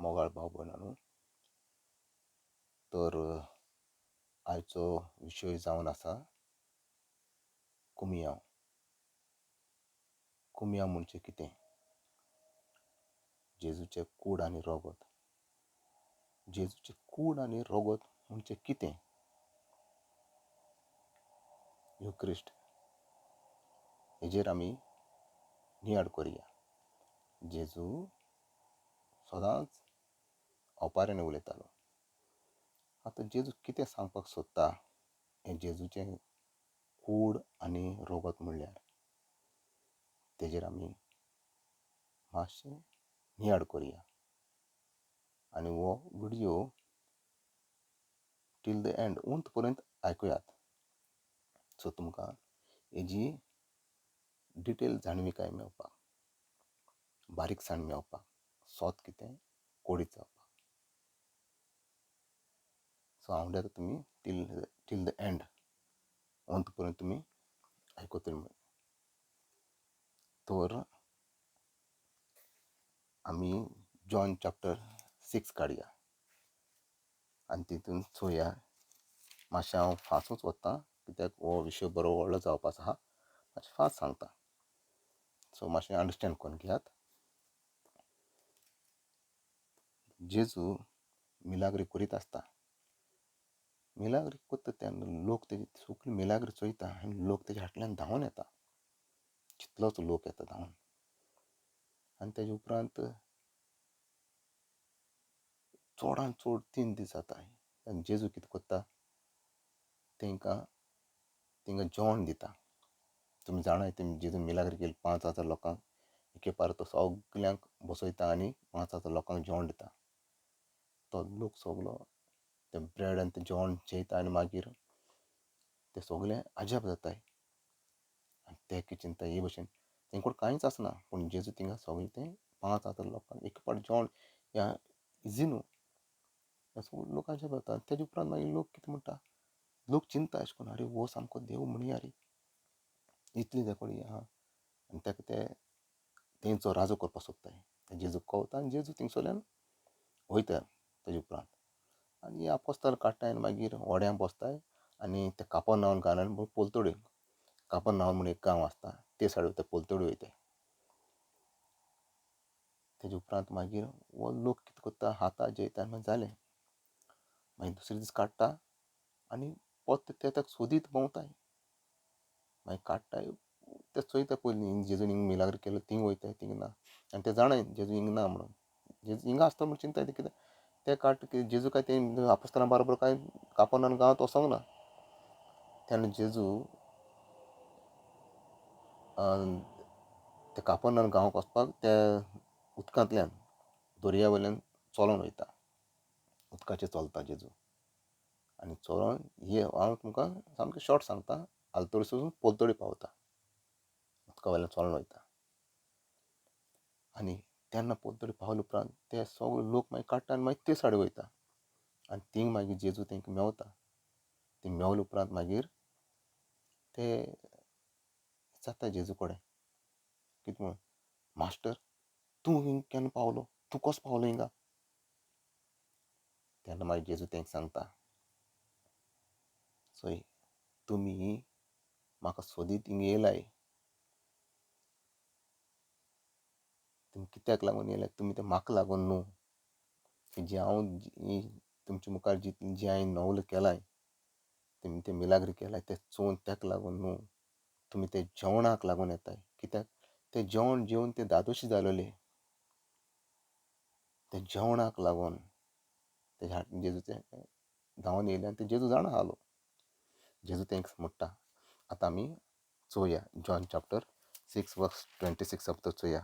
मोगाळ भाव भयणांनो, तर आयचो विशय जावन आसा कुमियांव. कुमियांव म्हणजे कितें? जेजूचें कूड आनी रोगत. जेजूचें कूड आनी रोगत म्हणजे कितें? युक्रिस्ट हेजेर आमी नियाळ करुया. जेजू सदांच ओपाऱ्यांनी उलयतालो. आतां जेजू कितें सांगपाक सोदता हें जेजूचें कूड आनी रोगत म्हणल्यार, तेजेर आमी मातशें नियाळ करुया. आनी हो व्हिडियो टील the and, अंत पर्यंत आयकुयात, सो तुमकां हेजी डिटेल जाणविकाय मेळपाक, बारीकसाण मेळपाक, सोत कितें कोडीत जावपाक. सो हांव म्हणटा तुमी टील the and, अंत पर्यंत तुमी आयकतले म्हणून. तर आमी जॉन चॅप्टर 6 काडया आनी तितून चोया. मातशें हांव फासूच वता कित्याक हो विशय बरो व्हडलो जावपाचो आसा, मातशें फास्ट सांगता, सो मातशें अंडरस्टँड करून घेयात. जेजू मिलाग्री करीत आसता. मिलाग्री करता तेन्ना लोक तेजी सगळी मिलाग्री चोयता आनी लोक तेज्या फाटल्यान धांवन येता, कितलोच लोक येता धांवन. आनी तेजे उपरांत चडान चड 3 दीस जाता आनी जेजू कितें करता, तेंकां तेंकां जेवण दिता. तुमी जाणाय, तुमी जेजून मिलाग्री केली 5000 लोकांक, एके पार तो सगल्यांक बसयता आनी 5000 लोकांक जेवण दिता. तो लोक सगलो ते ब्रेड आनी ते जेवण जेयता आनी मागीर ते सगले अजाप जाताय. आनी ते कितें चिंतता, हे भशेन तेंचे कडेन कांयच आसना, पूण जेजू थिंगा सगलें तें 5000 लोकांक एक पाट जेवण ह्या इजी न्हू. सगळे लोक अजाप जाता. तेजे उपरांत मागीर लोक कितें म्हणटा, लोक चिंता अशें करून, आरे हो सामको देव म्हणया रे, इतली तेका हें आहा. आनी ताका ते तेंचो राजो करपाक सोदताय. जेजूक कवता आनी जेजू थिंगसरल्यान वयता तेजे उपरांत. आनी आपोस्ताल काडटाय आनी मागीर व्हड्यां बसताय आनी ते कापरनावन गांवान पोलतोडी, कापरनावन म्हूण एक गांव आसता, ते सायडीक ते पोलतोडी वयताय. तेजे उपरांत मागीर हो लोक कितें करता, खाता जेयता आनी मागीर जालें. मागीर दुसरे दीस काडटा आनी परते ते ताका सोदीत भोंवताय. मागीर काडटाय ते चोयता पयलीं जेजून हिंग मिलाग्र केलो, थिंग वयताय, थिंग ना. आनी ते जाणाय जेजू हिंग ना म्हणून, जेजू हिंगा आसता म्हूण चिंताय ते कित्याक ते काडटा जेजू काय ते आपोस्तालां बरोबर काय कापरनावन गांवांत वचोंक ना. तेन्ना जेजू ते कापरनावन गांवाक वचपाक त्या उदकांतल्यान दर्या वयल्यान चलोन वयता, उदकाचेर चलता जेजू. आनी चलोन हे हांव तुमकां सामकें शॉर्ट सांगता, आलतडसून पोलतडी पावता, उदका वयल्यान चलोन वयता. आनी तेन्ना पोलतडी पावले उपरांत ते सगळे लोक मागीर काडटा आनी मागीर ते सायडीक वयता आनी थिंग मागीर जेजू तेंकां मेवता. ती मेवले उपरांत मागीर ते विचारता जेजू कडेन कितें म्हणून, मास्टर तूं हिंग केन्ना पावलो, तूं कसो पावलो हिंगा? तेन्ना मागीर जेजू तेंकां सांगता, चोय तुमी म्हाका सोदीत हिंगा येयलाय, तुमी कित्याक लागून येयलाय, तुमी तें म्हाका लागून न्हू, की जी हांव तुमचे मुखार जी जी हांवें नवल केलाय, तुमी तें मिलाग्र केलाय तें चोवन तेका लागून न्हू, तुमी ते जेवणाक लागून येताय. कित्याक तें जेवण जेवन ते दादोशी जालोले, ते जेवणाक लागून तेज्या जेजूचे धांवन येयले आनी ते जेजू जाणा आसलो. जेजू तेंकां म्हणटा, आतां आमी चोया जॉन चॅप्टर 6 वर्स 26 भितर चोया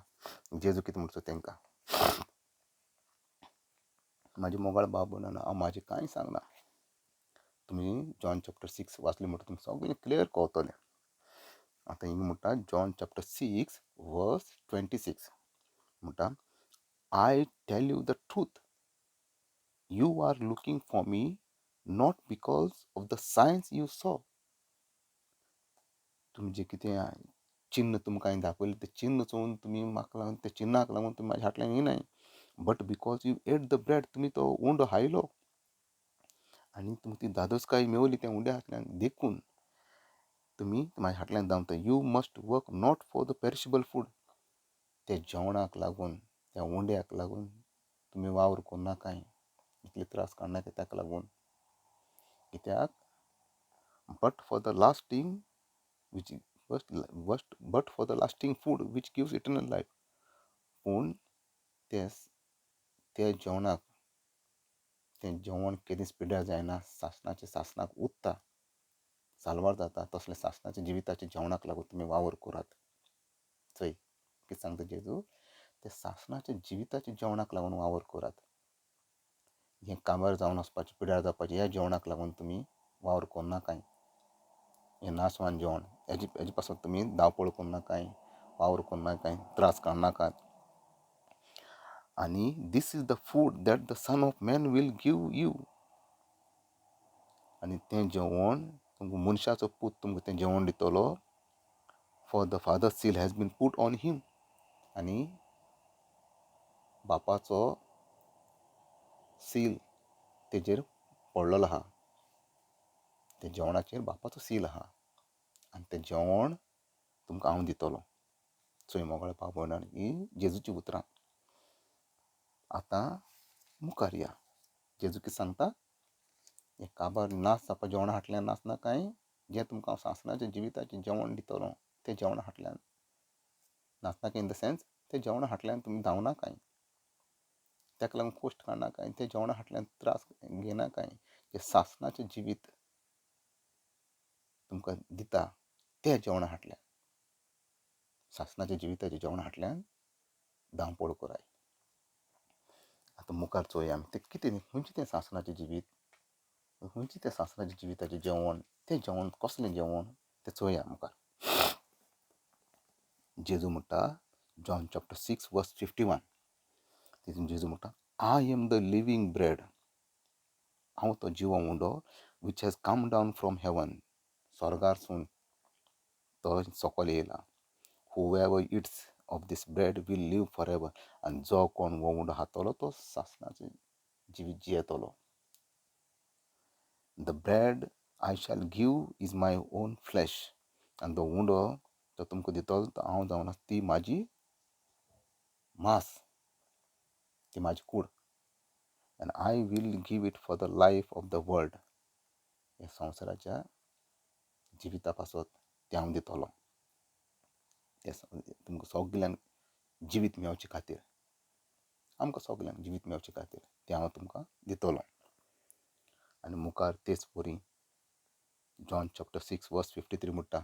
जेजू कितें म्हणटा तेंकां. म्हाजे मोगाळ भाव भयणांनो, हांव म्हाजें कांय सांगना, तुमी जॉन चॅप्टर 6 वाचले म्हणटा तुमकां सगळें क्लियर कळटलें. आतां हिंगा म्हणटा जॉन चॅप्टर 6 वर्स 26 म्हणटा, I tell you the truth, you are looking for me not because of the signs you saw. तुमी जें कितें चिन्न तुमकां हांवें दाखयलें तें चिन्न चोवन तुमी म्हाका लागून, त्या चिन्नाक लागून तुमी म्हाज्या फाटल्यान येयनाय, But because you ate the bread, तुमी तो उंडो हायलो आनी तुमकां ती धादोसकाय मेवली त्या उंड्या हातल्यान, देखून तुमी म्हाज्या फाटल्यान धांवता. You must work not for the perishable food. त्या जेवणाक लागून, त्या उंड्याक लागून तुमी वावर करनाकाय, इतले त्रास काडनाकाय ताका लागून. कित्याक? But for the lasting which but for the lasting food which gives eternal life. पूण ते त्या जेवणाक, तें जेवण केदींच पिड्ड्यार जायना, सासणाचें सासणाक उत्ता, साल्वार जाता, तसलें सासणाच्या जिविताच्या जेवणाक लागून तुमी वावर करात. चोय कितें सांगता जेजू, ते सासणाच्या जिविताच्या जेवणाक लागून वावर करात. हें काबार जावन वचपाचें, पिड्ड्यार जावपाचें, ह्या जेवणाक लागून तुमी वावर करनाकाय. हें नासवान जेवण, हेजे पासून तुमी धांवपळ करनाकाय, वावर करनाकाय, त्रास काडनाकात. आनी this is the food that the son of man will give you. आनी तें जेवण तुमकां मनशाचो पूत तुमकां तें जेवण दितलो. For the father seal has been put on him. आनी बापाचो सील तेजेर पडलेलो आहा, त्या जेवणाचेर बापाचो सील आहा आनी तें जेवण तुमकां हांव दितलो. चोय मोगाळ भाव भयणां, हीं जेजूचीं उतरां. आतां मुखार या. जेजू कितें सांगता? हें काबार नाश जावपा जेवणा फाटल्यान नाचनाकाय, जें तुमकां हांव सासणाचें जिविताचें जेवण दितलो तें जेवणा फाटल्यान नाचनाकाय. इन the sense, तें जेवणा फाटल्यान तुमी धांवनाकाय, ताका लागून कश्ट काडनाकाय, तें जेवणा फाटल्यान त्रास घेनाकाय. जें सासणाचें जिवीत तुमकां दिता तें जेवणा फाटल्यान, सासणाच्या जिविताच्या जेवणा फाटल्यान धांवपळ कराय. आतां मुखार चोया आमी तें कितें, खंयचें तें सासणाचें जिवीत, खंयचें तें सासणाचें जिविताचें जेवण, तें जेवण कसलें जेवण तें चोया मुखार. जेजू म्हणटा, John chapter 6 verse 51, तितून जेजू म्हणटा, I am the living bread, हांव तो जिवो उंडो, which has come down from heaven, स्वर्गारसून तो सकयल येयला. Whoever eats of this bread will live for ever. आनी जो कोण हो उंडो खातलो तो सासणाचें जिवीत जियेतलो. The bread I shall give is my own flesh. आनी तो उंडो तो तुमकां दितलो तो हांव जावन आसा ती म्हाजी मांस, ती म्हाजी कूड. And I will give it for the life of the world. ह्या संवसाराच्या जिविता पासत तें हांव दितलो, तें तुमकां सगल्यांक जिवीत मेळचे खातीर, आमकां सगल्यांक जिवीत मेळचे खातीर तें हांव तुमकां दितलो. आनी मुखार तेच वरी जॉन चॅप्टर 6 वर्स 53 म्हणटा,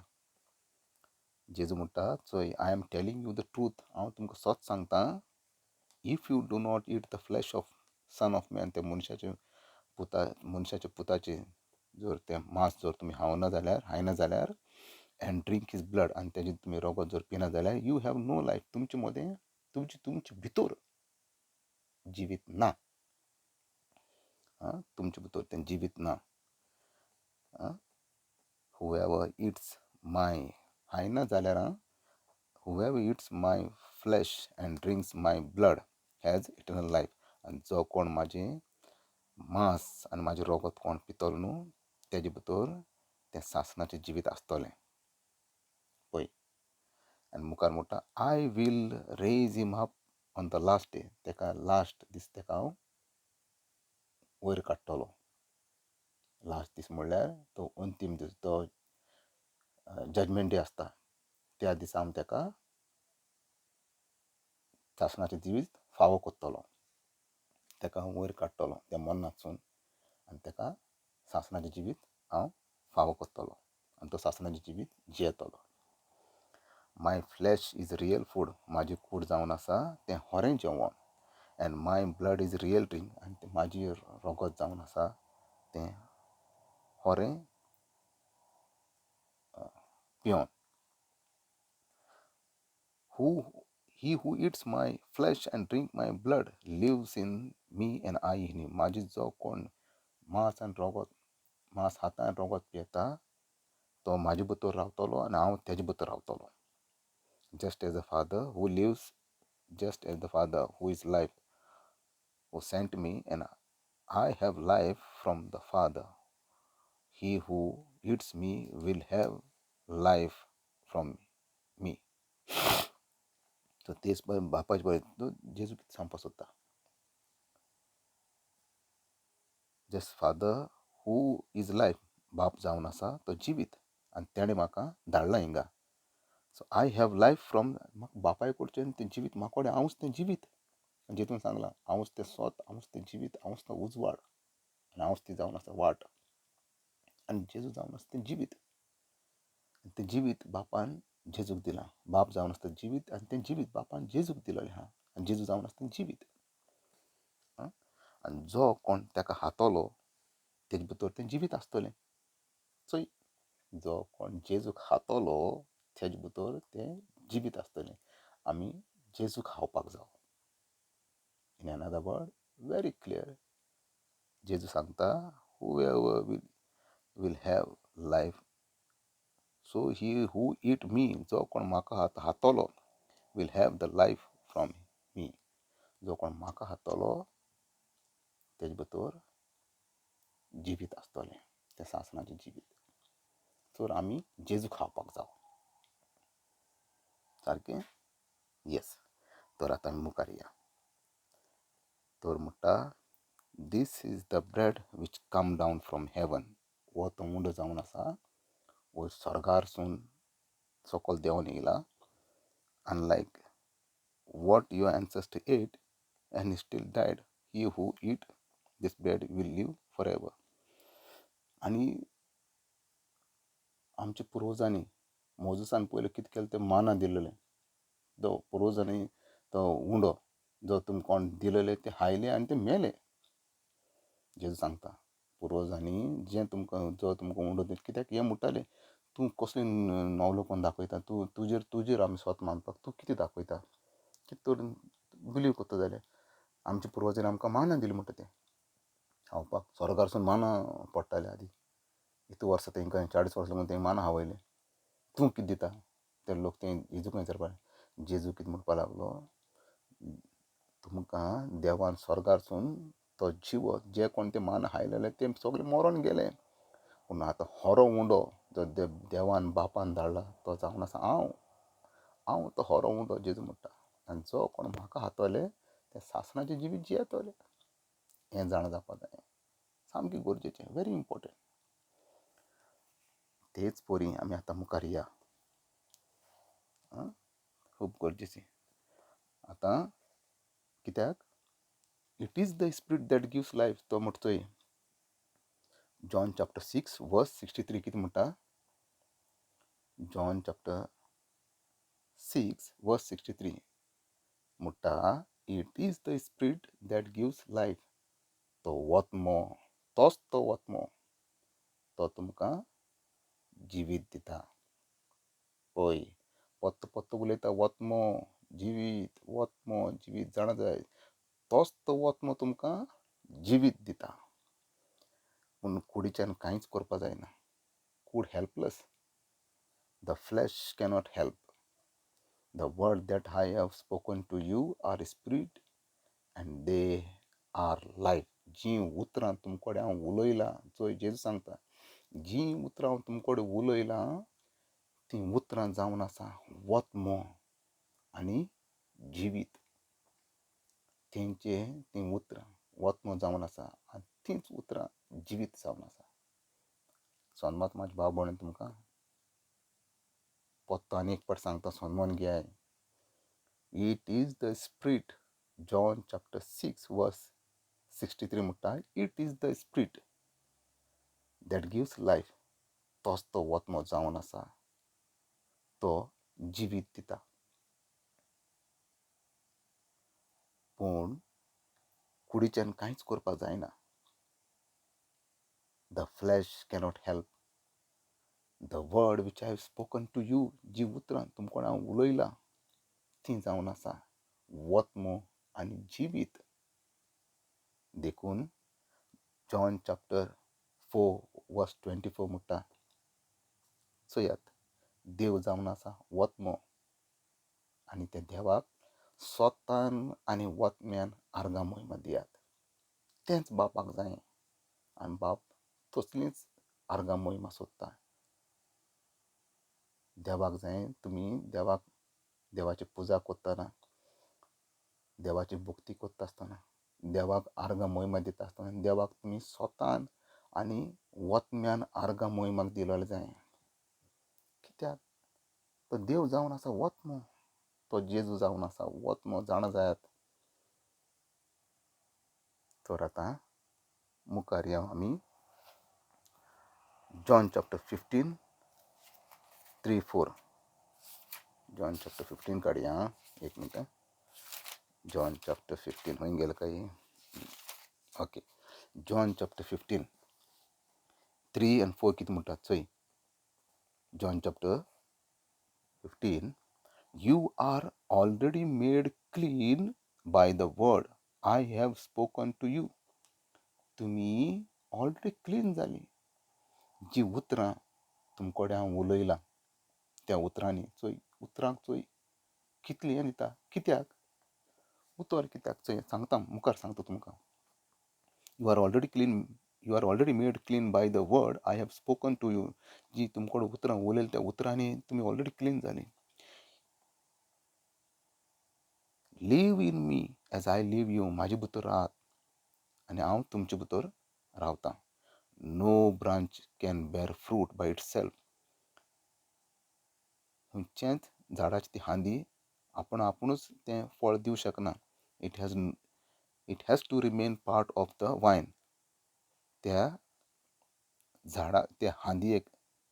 जेजू म्हणटा, चोय, I am telling you the truth, हांव तुमकां सत सांगता, if you do not eat the flesh of son of man, ते मनशाचे पुता, मनशाच्या पुताचे जर तें मांस जर तुमी खावना जाल्यार, खायना जाल्यार, एंड ड्रिंक his blood, आनी तेजें तुमी रगत जर पिना जाल्यार, you have no life, तुमचे मदें, तुमचे तुमचे भितर जिवीत ना. तुमचे भितर तें जिवीत ना. हुएवर it's my, खायना जाल्यार, whoever eats my flesh and drinks my blood has eternal life. आनी जो कोण म्हाजें मांस आनी म्हाजें रगत कोण पितलो न्हू, तेजे भितर तें सासणाचें जिवीत आसतलें. पळय, आनी मुखार म्हणटा, I will raise him up on the last day. तेका लास्ट दीस तेका हांव वयर काडटलो. लास्ट दीस म्हणल्यार तो अंतीम दीस, तो जजमेंट डे आसता, त्या दिसा हांव तेका सासणाचें जिवीत फावो करतलो, तेका हांव वयर काडटलो त्या मरणांतसून, आनी तेका सासणाचें जिवीत हांव फावो करतलो आनी तो सासणाचें जिवीत जियेतलो. My flesh is real food, म्हाजी कूड जावन आसा तें खरें जेवण. And my blood is real drink, आनी तें म्हाजी रगत जावन आसा तें खरें पिवन. He who eats my flesh and drink my blood lives in me and I in him. म्हाजी जो कोण मांस आनी रगत, मांस खाता आनी रगत पियेता, तो म्हाजे भितर रावतलो आनी हांव तेजे भितर रावतलो. Just as the father who lives, just as the father who is life who sent me, and I have life from the Father. He who eats me will have life from me. So तेच बापाचे बरें जेजू कितें सांगपाक सोदता, just father who is life, बाप जावन आसा तो जिवीत आनी तेणें म्हाका धाडला हिंगा. So I have life from, म्हाका बापाय कडच्यान तें जिवीत, म्हाका कडेन हांवूच तें जिवीत. जेजून सांगलां हांवूच तें सोत, हांवूच तें जिवीत, हांवूच तो उजवाड आनी हांवूच ती जावन आसा वाट. आनी जेजू जावन आसा तें जिवीत, तें जिवीत बापान जेजूक दिलां. बाप जावन आसता जिवीत आनी तें जिवीत बापान जेजूक दिलेलें आहा आनी जेजू जावन आसता तें जिवीत. आनी जो कोण ताका हातलो तेजे भितर तें जिवीत आसतलें. चोय, जो कोण जेजूक खातलो तेजे भितर तें जिवीत आसतलें. आमी जेजूक खावपाक जावो. In another word, very clear, जेजू सांगता whoever will have life, so he who eat me, जो कोण म्हाका हातलो will have the life from me, जो कोण म्हाका हातलो तेजे भितर जिवीत आसतलें, तें सासणाचें जिवीत. तर आमी जेजू खावपाक जावो. सारकें? येस. तर आतां आमी मुखार या. तर म्हणटा this is the bread which come down from heaven. हो तो उंडो जावन आसा वयर स्वर्गारसून सकयल देंवन येयला. Unlike what your ancestor ate and still died, he who eat this bread will live for ever. आनी आमच्या पुर्वजांनी मोजसान पयलें कितें केलें तें माना दिलेलें. तो पुर्वजांनी तो उंडो जो तुमकां कोण दिलेले ते खायले आनी ते मेले. जेजू सांगता पुर्वजांनी जें तुमकां जो तुमकां उंडो दिलो, कित्याक हें म्हणटाले तूं कसलें नवलो कोण दाखयता, तूं तुजेर तुजेर आमी स्वता मानपाक तूं कितें दाखयता, कितें तर बिलीव करता जाल्यार आमच्या पुर्वजांनी आमकां माना दिली म्हणटा तें खावपाक. स्वर्गारसून माना पडटालें आदी, इतू वर्सां तेंकां 40 वर्सां लागून तें माना खावयलें, तूं कितें दिता? ते लोक तें जेजूक विचारपाक. जेजू कितें म्हणपाक लागलो, तुमकां देवान स्वर्गारसून तो जिवो जे कोण ते मान खायलेले ते सगळे मरोन गेले, पूण आतां खरो उंडो जो देवान बापान धाडला तो जावन आसा हांव. हांव तो खरो उंडो, जेजू म्हणटा. आनी जो कोण म्हाका खातले ते सासणाचें जिवीत जियेतले. हें जाणा जावपाक जाय, सामकें गरजेचें, व्हेरी इम्पोर्टंट. तेच परी आमी आतां मुखार या, खूब गरजेचें. आतां कित्याक it is the spirit that gives life, तो म्हणटोय जॉन चॅप्टर 6 वर्स 63 कितें म्हणटा, जॉन चॅप्टर 6 वर्स 63 म्हणटा it is the spirit that gives life. तो वतमो, तोच तो वतमो, तो तुमकां जिवीत दिता. पळय पत्तो पत्तो उलयता, वतमो जिवीत, वतमो जिवीत, जाणा जाय, तोच तो वतमो तुमकां जिवीत दिता. पूण कुडीच्यान कांयच करपाक जायना, कूड helpless, the flesh cannot help. The word that I have spoken to you are spirit and they are life. जीं उतरां तुमकडे हांव उलयलां, चोय जेजू सांगता, जीं उतरां हांव तुमकडे उलयलां तीं उतरां जावन आसा वतमो आनी जिवीत. तेंचे तीं उतरां वतमो जावन आसा आनी तींच उतरां जिवीत जावन आसा. सोनमत म्हाजे भाव भयण तुमकां पत्तो आनी एक पाट सांगता, सोनमोन घेयाय. It is the spirit, John chapter 6 verse 63 म्हणटा it is the spirit that gives life. तोच तो वतमो जावन आसा, तो जिवीत दिता. पूण कुडीच्यान कांयच करपाक जायना. The flesh cannot help. The word which I have spoken to you, जी उतरां तुमकां हांव उलयलां तीं जावन आसा वतमो आनी जिवीत. देखून जॉन चॅप्टर 4 वर्स 24 म्हणटा, चोयात देव जावन आसा वतमो आनी त्या देवाक स्वतान आनी वतम्यान आर्गां मोहिमा दियात. तेंच बापाक जाय आनी बाप तसलीच आर्गां मोहिमा सोदता. देवाक जाय तुमी देवाक देवाची पुजा करतना, देवाची भक्ती करता आसतना, देवाक आर्गां मोहिमा दिता आसतना देवाक तुमी स्वतान आनी वतम्यान आर्गां मोहिमाक दिलेले जाय. कित्याक तो देव जावन आसा वतमो, तो जेजू जावन आसा वतमो, जाणा जायात. तर आतां मुखार या आमी John chapter 15:3-4. John chapter 15 काडया, एक minute. John chapter 15 खंय गेलो काय? ओके, जॉन चॅप्टर 15 3 आनी 4 कितें म्हणटा चोय. John chapter 15, you are already made clean by the word I have spoken to you. तुमी ऑलरेडी क्लीन जाली. जी उतरां तुमकोडें हांव उलयलां त्या उतरांनी चोय, उतरांक चोय कितली हें दिता. कित्याक उतर कित्याक चोय सांगता, मुखार सांगता तुमकां. You are already clean, you are already made clean by the word I have spoken to you. जी तुमकोडें उतरां उलयलीं त्या उतरांनी तुमी ऑलरेडी क्लीन जाली. Live in me as I live you. म्हाजे भितर राहात आनी हांव तुमचे भितर रावतां. No branch can bear fruit by itself. खंयचेंच झाडाची ती हांदी आपण आपुणूच तें फळ दिवं शकना. It has to remain part of the vine. त्या झाडा त्या हांदयेक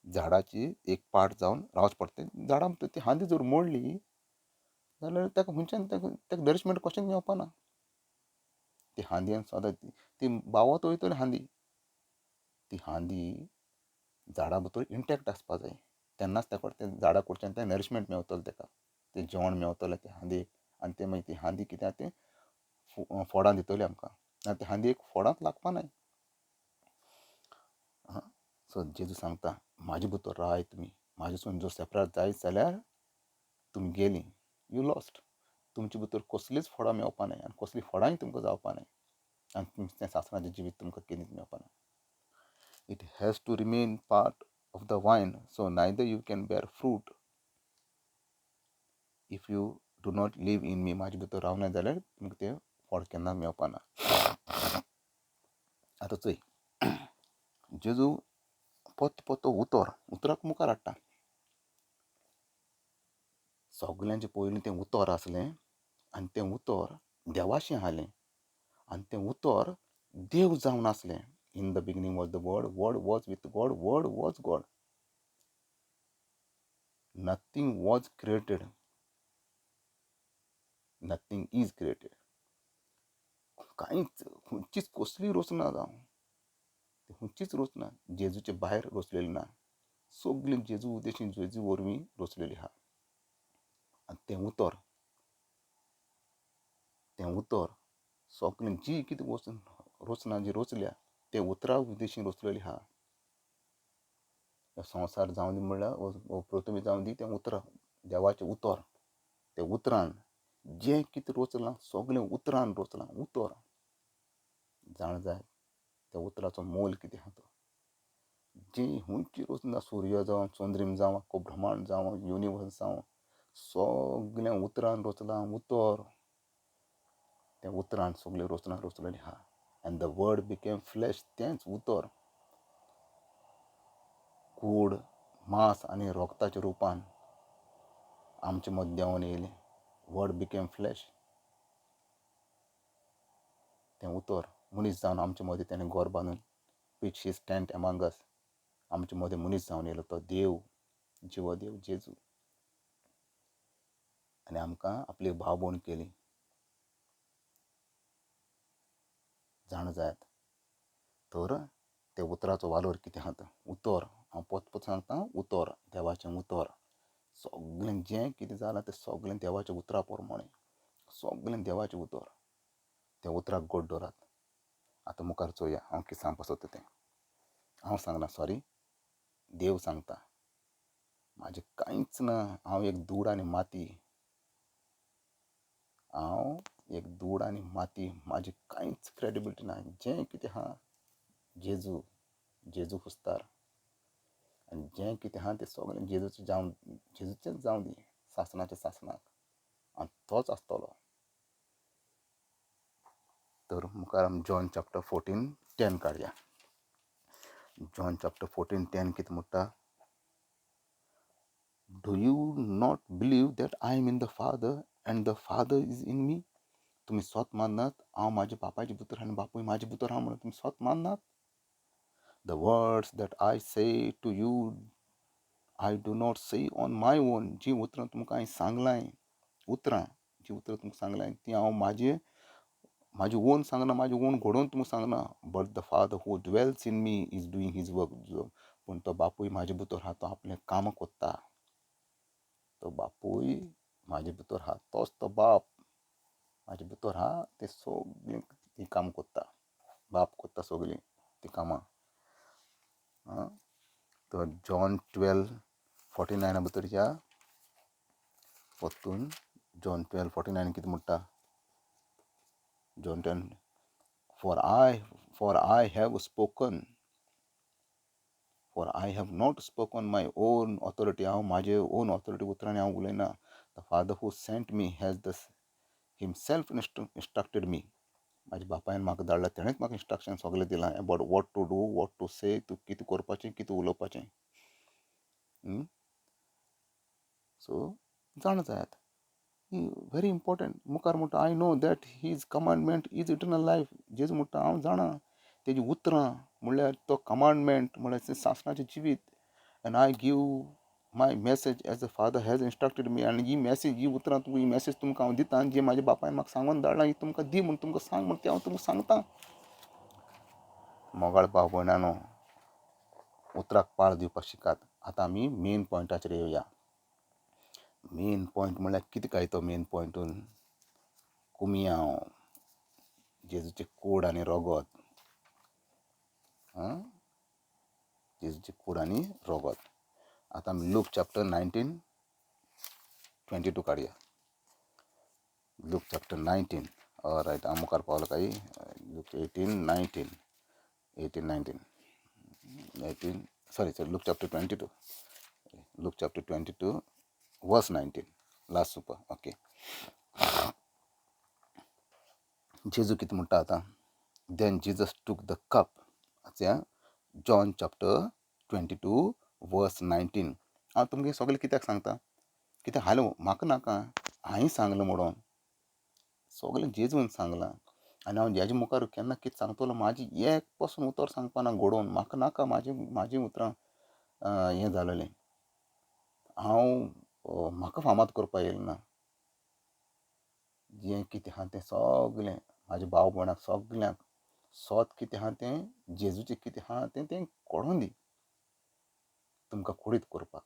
झाडाची एक पार्ट जावन रावचें पडटा. झाडां ती हांदी जर मोडली जाल्यार ताका खंयच्यान ताका नरिशमेंट कशेंच मेळपा ना. ती हांदयेन सदां ती बावत वयतली हांदी. ती हांदी झाडा भितर इंटॅक्ट आसपा जाय, तेन्नाच ताका तें झाडा कडच्यान तें नरिशमेंट मेवतलें, ताका तें जेवण मेवतलें त्या हांदयेक. आनी तें मागीर ती हांदी कितें तें फोडां दितली आमकां, ना ते हांदयेक फोडांच लागपा नाय. सो जेजू सांगता म्हाजे भितर राहाय तुमी, म्हाजे जर सेपरेट जायत जाल्यार तुमी गेली, you lost. तुमचे भितर कसलीच फोडां मेवपा नाय आनी कसलीं फोडांय तुमकां जावपा नाय आनी तें सासणाचें जिवीत तुमकां केन्नाच मेवपा ना. It has to remain part of the vine, so neither you can bear fruit if you do not live in me. म्हाजे भितर रावना जाल्यार तुमकां तें फळ केन्ना मेवपा ना. आतां चोय, जेजू पत्तो पत्तो उतर उतराक मुखार हाडटा. सगल्यांचे पयलीं तें उतर आसलें आनी तें उतर देवाशें आसलें आनी तें उतर देव जावन आसलें. In the beginning was the word, word was with God, word was God. Nothing was created, nothing is created. कांयच खंयचीच कसली रचना जावं, खंयचीच रचना जेजूचे भायर रचलेली ना. सगळी जेजू उद्देशीन जेजू वरवीं रचलेली आसा. आनी तें उतर, तें उतर सगळें जी कितें रचना जी रचल्या तें उतरा उद्देशीन रचलेली आसा. संवसार जावं दी म्हणल्यार पृथ्वी जावं दी, तें उतरां देवाचें उतर, तें उतरान जें कितें रचलां सगळें उतरान रचलां. उतर जाण जाय त्या उतराचो मोल कितें आसा तो. जी खंयची रचना, सूर्य जावं, चंद्रीम जावं, आख्खो ब्रह्मांड जावं, युनिवर्स जावं, सगळें उतरान रचलां. उतर, त्या उतरान सगळ्यो रचना रचलेली आसा. And the word became flesh. तेंच उतर कूड मांस आनी रोगताच्या रुपान आमचे मदीं देंवन येयलें. Word became flash. तें उतर मनीस जावन आमचे मदीं तेणें घर बांदून pitch his tent among us, आमचे मदीं मनीस जावन येयलो तो देव, जिवो देव जेजू, आनी आमकां आपली भावभयण केली. जाणा जायात तर त्या उतराचो वालोर कितें आसा तो. उतर, हांव पत पत सांगता, उतर देवाचें उतर, सगळें जें कितें जालां तें सगळें देवाच्या उतरा प्रमाणें, सगळें देवाचें उतर. त्या उतराक गोड दवरात. आतां मुखार चोया हांव कितें सांगपाक सोदता तें. हांव सांगना, सॉरी, देव सांगता. म्हाजें कांयच ना, हांव एक धूळ आनी माती. हांव एक धूळ आनी माती, म्हाजी कांयच क्रेडिबिलिटी ना. जें कितें आहा जेजू, जेजू खुस्तार, आनी जें कितें आहा तें सगळें जेजूचें जावं, जेजूचेंच जावं दी, सासणाचें सासणाक, आनी तोच आसतलो. तर मुखार आमी जॉन चॅप्टर 14:10 काडया. जॉन चॅप्टर 14:10 कितें म्हणटा? Do you not believe that I am in the Father and the Father is in me? तुमी स्वत माननात हांव म्हाज्या बापायचे भितर आनी बापूय म्हाजे भितर आहा म्हणून तुमी स्वत माननात? The words that I say to you I do not say on my own. जीं उतरां तुमकां हांवें सांगलां, उतरां जीं उतरां तुमकां सांगलां तीं हांव म्हाजे म्हाजे ओन सांगना, म्हाजे ओन घडोवन तुमकां सांगना, but the Father who dwells in me is doing his work. पूण तो बापूय म्हाजे भितर आहा, तो आपलें काम कोत्ता. तो बापूय म्हाजे भितर आहा, तोच तो बाप म्हाजे भितर आहा, ते सगळीं तीं कामां कोत्ता, बाप कोत्ता सगळीं तीं कामां. तर जॉन 12:49 भितर या परतून. जॉन 12:49 कितें म्हणटा? John 10, for I have spoken, for I have not spoken my own authority. हांव म्हाजे ओन ऑथॉरिटी उतरांनी हांव उलयना. The Father who sent me has the himself instructed me. म्हाज्या बापायन म्हाका धाडला, तेणेंच म्हाका इन्स्ट्रक्शन सगळें दिलां about what to do, what to say, तूं कितें करपाचें, कितें उलोवपाचें. सो जाणा जायात, व्हेरी इम्पॉर्टंट. मुखार म्हणटा, I know that his commandment is eternal life. जेजू म्हणटा हांव जाणा तेजी उतरां म्हणल्यार तो कमांडमेंट म्हणल्यार सासणाचें जिवीत. And I give my message as the Father has instructed me. आनी ही मॅसेज, ही उतरां तुमकां, ही मॅसेज तुमकां हांव दिता, जी म्हाज्या बापायन म्हाका सांगून धाडलां, ही तुमकां दी म्हूण, तुमकां सांग म्हूण ती हांव तुमकां सांगता. मोगाळ भाव भयणांनो, उतराक पाळ दिवपाक शिकात. आतां आमी मेन पॉयंटाचेर येवया. मेन पॉयंट म्हणल्यार कितें काय? तो मेन पॉयंटून कुमियांव, जेजूचे कूड आनी रोगोत. आं, जेजूची कूड आनी रोगोत. आतां आमी लूक चॅप्टर 19:22 काडया. लूक चॅप्टर 19, रायट, हांव मुखार पावलो काय? Luke 18:19, 18:19, 18, sorry sorry, Luke chapter 22, Luke chapter 22 verse 19, last supper. Okay, जेजू कितें म्हणटा आतां? Then Jesus took the cup. आतां John chapter 22 verse 19. हांव तुमगे सगळें कित्याक सांगता? कित्याक हालो म्हाका नाका हांवें सांगलां म्हणून, सगळें जेजून सांगलां. आनी हांव जेजे मुखार केन्ना कितें सांगतलो, म्हाजी एक पसून उतर सांगपा ना घडोवन. म्हाका नाका म्हाजी म्हाजी उतरां हें जालेलें. हांव म्हाका फामाद करपाक येयलें ना. जें कितें आहा तें सगळें म्हाज्या भाव भयणाक सगल्यांक सोत कितें आहा तें, जेजूचें कितें आहा तें, तें कोडोन दी तुमकां कुडीत करपाक.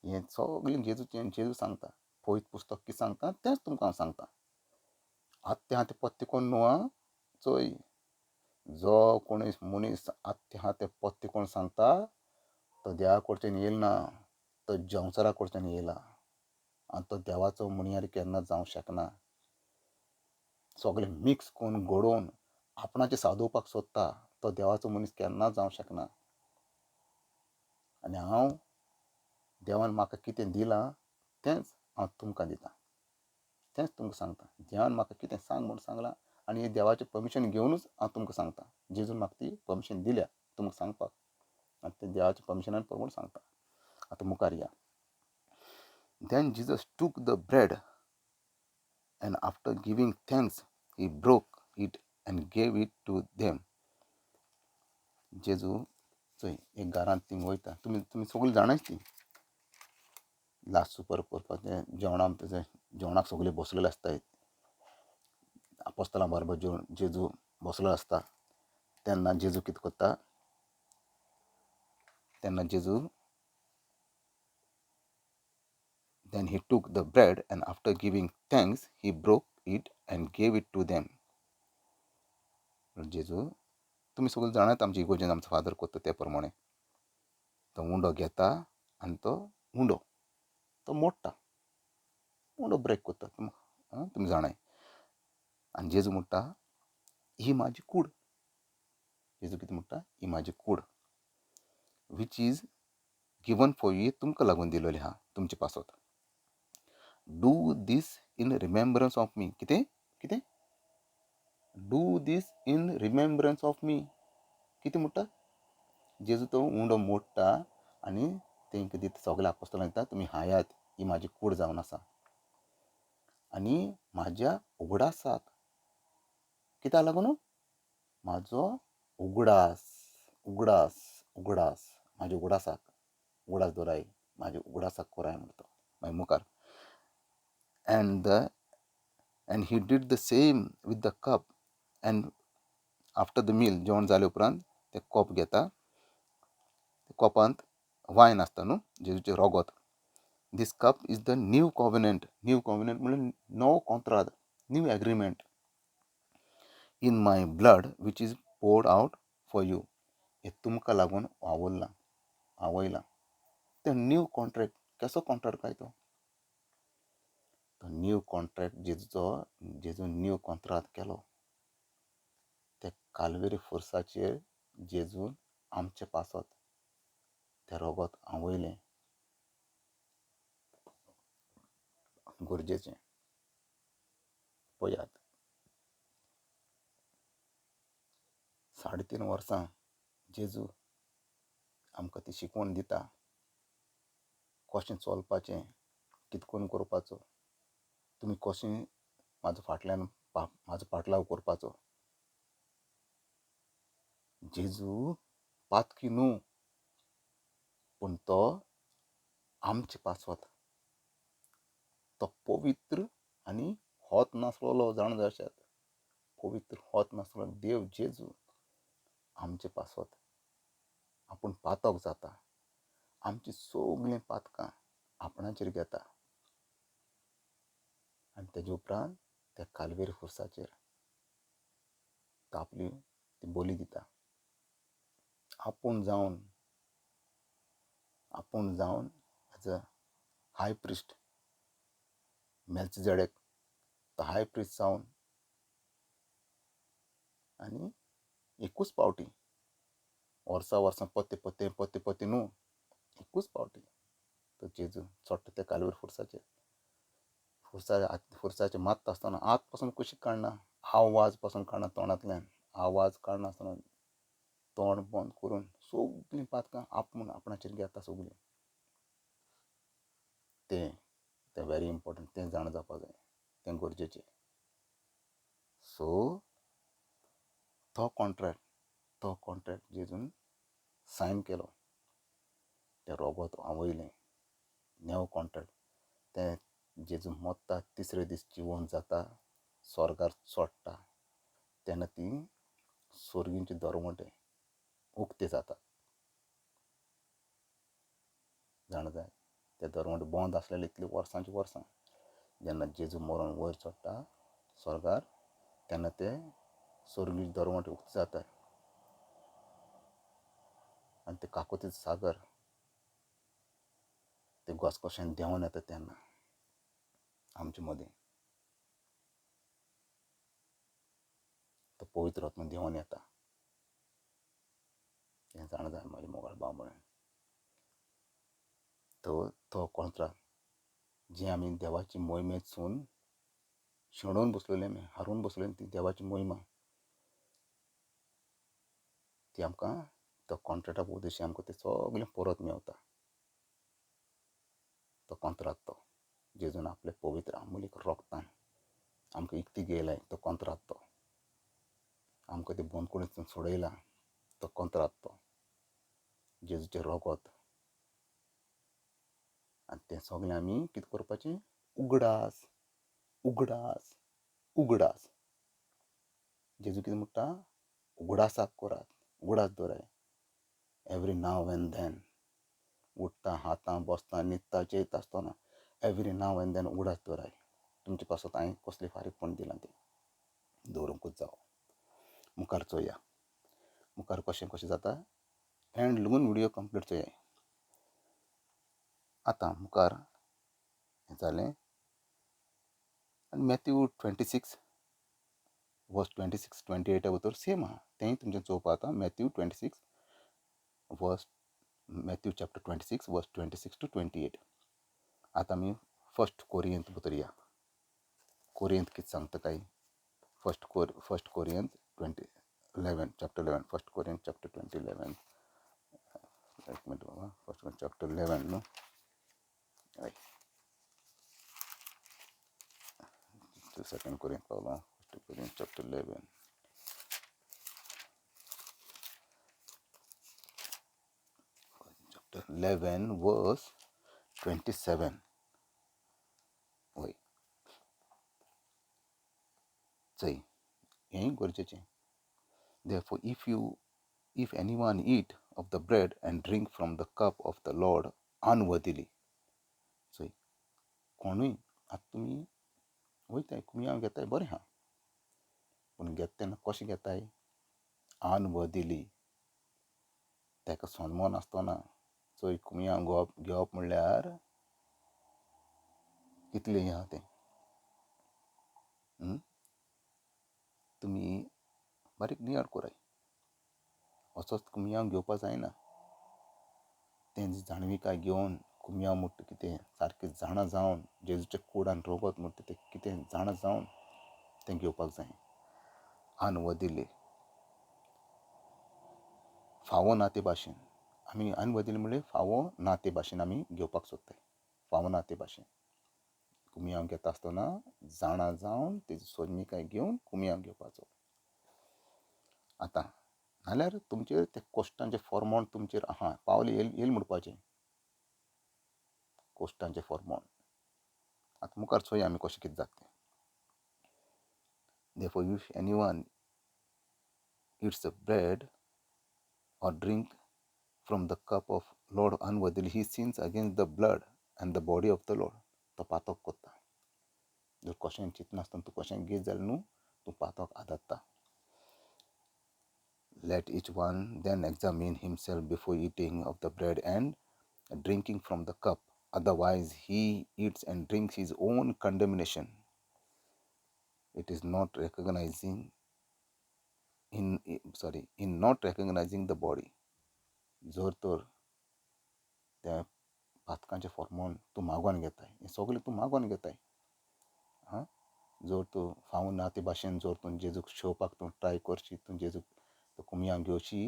हें सगळें जेजूचें, जेजू सांगता. पवित्र पुस्तक कितें सांगता तेंच तुमकां हांव सांगता. आत्तें आहा तें पत्ते कोन्न न्हू आं. चोय, जो कोणूय मनीस आत्तें आहा तें पत्ते कोण सांगता, तो देवा कडच्यान येयल ना, तो जंवसारा कडच्यान येयला, आनी तो देवाचो म्हणयार केन्ना जावंक शकना. सगळें मिक्स करून घडोवन आपणाचें सादोवपाक सोदता, तो देवाचो मनीस केन्ना जावंक शकना. आनी हांव देवान म्हाका कितें दिलां तेंच हांव तुमकां दितां, तेंच तुमकां सांगता. देवान म्हाका कितें सांग म्हूण सांगलां, आनी हें देवाचें परमिशन घेवनूच हांव तुमकां सांगता. जेजून म्हाका ती परमिशन दिल्या तुमकां सांगपाक, आनी तें देवाच्या परमिशनान प्रमाण सांगता. आतां मुखार या. Then Jesus took the bread and after giving thanks he broke it and gave it to them. जेजू चोय एक घरांत थिंग वयता, तुमी तुमी सगळीं जाणाच ती लास्ट सुपर करपाचें जेवणाक, जेवणाक सगळे बसलेले आसताय. आपोस्तलां बरोबर जेवण जेजू बसलो आसता. तेन्ना जेजू कितें करता? तेन्ना जेजू, Then he took the bread and after giving thanks he broke it and gave it to them. जेजू, तुमी सगळे जाणात, आमचे इगोर्जेन आमचो फादर करता ते प्रमाणे, तो उंडो घेता आनी तो उंडो तो मोडटा, उंडो ब्रेक करता. तुमी जाणाय. आनी जेजू म्हणटा ही म्हाजी कूड. जेजू कितें म्हणटा? ही म्हाजी कूड which is given for you, तुमकां लागून दिलोली आहा, तुमचे पासत. Do this in remembrance of me. कितें कितें? Do this in remembrance of me. कितें म्हणटा जेजू? तो उंडो मोडटा आनी तेंकां दिता, सगल्या आपोस्तलांक दिता, तुमी हायात, ही म्हाजी कूड जावन आसा. आनी म्हाज्या उगडासाक, कित्याक लागून म्हाजो उगडास, उगडास, उगडास, म्हाज्या उगडासाक, उगडास दवराय, म्हाज्या उगडासाक कोराय म्हणटा तो. मागीर मुखार, and he did the same with the cup and after the meal. जेवण जाले उपरांत ते कोप घेता, कोपांत वायन आसता न्हू, जेजूचें रोगोत. This cup is the new covenant. New covenant म्हणल्यार नवो कॉंत्राद, new agreement, in my blood which is poured out for you. हें तुमकां लागून वावुरलां, आवयलां तें न्यू कॉन्ट्रॅक्ट. कसो कॉन्ट्रॅक्ट काय तो? तो न्यू कॉन्ट्रॅक्ट जेजूचो, जेजून न्यू कॉन्त्राद केलो ते कालवेरी फोर्साचेर. जेजून आमचे पासत तें रोगोत आवयलें. गरजेचें पळयात, 3.5 वर्सां जेजू आमकां ती शिकवण दिता, कशें चलपाचें, कितकोन करपाचो, तुमी कशें म्हाजो फाटल्यान म्हाजो पाटलाव करपाचो. जेजू पातकी न्हू, पूण तो आमचे पासत तो पवित्र आनी होत नासलेलो. जाणा जाशात, पवित्र होत नासलेलो देव जेजू आमचे पासत आपूण पातक जाता, आमची सगळीं पातकां आपणाचेर घेता आनी तेजे उपरांत त्या कालवेर खुर्साचेर तो आपली ती बोली दिता. आपूण जावन as a high priest Melchizedek, तो हाय प्रिस्ट जावन आनी एकूच पावटी, वर्सा वर्सां पोत्ते पोत्ते पोत्ते पोत्ते न्हू, एकूच पावटी तो जेजू चोडटा त्या कालवेर खुर्साचेर. खुर्साचेर मारता आसतना हात पासून कुशीक काडना, आवाज पासून काडना, तोंडांतल्यान आवाज काडनासतना तोंड बंद करून सगळीं पातकां आपूण आपणाचेर घेता सगळीं. तें तें व्हेरी इम्पोर्टंट, तें जाणा जावपा जाय, तें गरजेचें. सो तो कॉन्ट्रॅक्ट जेजून सायन केलो, तें रोगोत आवयलें, नेव कॉन्ट्रॅक्ट. तें जेजू मोत्ता, तिसरे दीस जिवोन जाता, स्वर्गार चोडटा, तेन्ना ती सोर्गींचे दरवंटे उक्ते जातात. जाणा जाय, ते दरवंटे बंद आसलेले इतली वर्सांची वर्सां. जेन्ना जेजू मरोन वयर चडटा स्वर्गार, तेन्ना ते सोर्गीचे दरवंटे उक्ते जातात आनी ते काकोतीचो सागर ते घसघश्यान देंवन येता. तेन्ना आमचे मदीं तो पवित्र आत्मा देंवन येता. हें जाणा जाय म्हजे मोगाळ भाव भयण. तो तो कॉन्त्राद जी आमी देवाची मोहिमेंतसून शेणोवन बसलेले, आमी हारोवन बसलेली ती देवाची मोहिमा, ती आमकां तो कॉन्ट्रेक्टा उद्देशी आमकां तें सगळें परत मेवता. तो कॉन्त्राद, तो जेजून आपले पवित्र आमोलीक रोगतान आमकां इकती घेयलाय तो कॉन्त्राद, तो आमकां ते बंदखणींतसून सोडयला तो कॉन्त्राद, तो जेजूचें रोगोत. आनी तें सगळें आमी कितें करपाचें? उगडास, उगडास, उगडास. जेजू कितें म्हणटा? उगडासाक करात, उगडास दवराय. एवरी now and then, उठ्ठा, खाता, बसता, न्हिदता, जेयता आसतना एवरी now and then उगडास दवराय तुमचे पासत हांवें कसली फारीकपण दिलां तें. दवरूंकूच जावो. मुखार चोया, मुखार कशें कशें जाता. एंड लागून व्हिडियो कंप्लीट चोयाय. आतां मुखार हें जालें आनी मॅथ्यू 26. वर्स 26 28 भितर सेम आहा, तेंय तुमचें चोवपा जाता. Matthew 26 verse, Matthew chapter 26 verse 26 to 28. आतां आमी फर्स्ट कोरियंत भितर या. कोरियंत कितें सांगता काय? फर्स्ट कोरियंत 20:11, chapter 11, first Corinth chapter 20:11. एक मिनट बाबा, फर्स्ट चॅप्टर 11 न्हू, हय, सेकंड कोरियंत पावलो, फर्स्ट कोरियंत चॅप्टर 11. Chapter 11 verse 27. वय चय, हेंय गरजेचें. Therefore, if anyone eat of the bread and drink from the cup of the Lord unworthily. चय, कोणूय आतां तुमी वयताय कुमयांव घेताय, बरें आहा, पूण घेता तेन्ना कशें घेताय? अनवर्दीली, ताका सन्मान आसतना. चोय, कुमयांव घेवप म्हणल्यार कितलें हें आहा तें. तुमी बारीक नियाळ कराय, असोच कुमयांव घेवपा जायना. तें जाणविकाय घेवन कुमयांव म्हणटा कितें सारकें जाणा जावन, जेजूच्या कुडान रगत म्हणटा तें कितें जाणा जावन तें घेवपाक जाय. अनवर्दीली, फावो ना ते भाशेन आमी, अनवर्दीली म्हणल्यार फावो ना ते भाशेन आमी घेवपाक सोदताय. फावो ना ते भाशेन कुमयांव घेता आसतना जाणा जावन तेजी सोजमिकाय घेवन कुमयांव घेवपाचो. आतां नाल्यार तुमचेर ते कोश्टांचें फॉर्मोण तुमचेर आहा पावल येयल म्हणपाचें, कोश्टांचें फॉर्मोण. आतां मुखार चोया आमी कशें कितें जाता तें. Therefore, if anyone eats the bread or drink from the cup of Lord unworthily, he sins against the blood and the body of the Lord. तो पातक करता. जर कशें चिंतनासतना तूं कशें घेत जाल्यार न्हू, तूं पातक आदारता. Let each one then examine himself before eating of the bread and drinking from the cup. Otherwise he eats and drinks his own condemnation. It is not recognizing in sorry in not recognizing the body. जर तर त्या पातकांचें फॉर्मोन तूं मागोन घेताय, हें सगळें तूं मागोन घेताय. हां, जर तूं फावो ना ते भाशेन जर तूं जेजूक शेवपाक तूं ट्राय करशी, तूं जेजूक कुमयांव घेवशी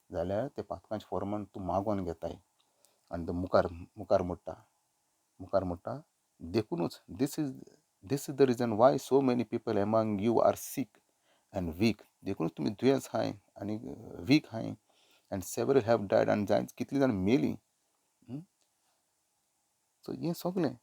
जाल्यार ते पातकांचें फॉर्मोन तूं मागोन घेताय. आनी तो मुखार मुखार मोडटा, मुखार मोडटा. देखुनूच this is the reason why so many people among you are sick and weak. देखुनूच तुमी दुयेंस आहाय आनी वीक आहाय. एंड सेवरल have died, आनी जाय कितलीं जाणां मेलीं. सो हें सगलें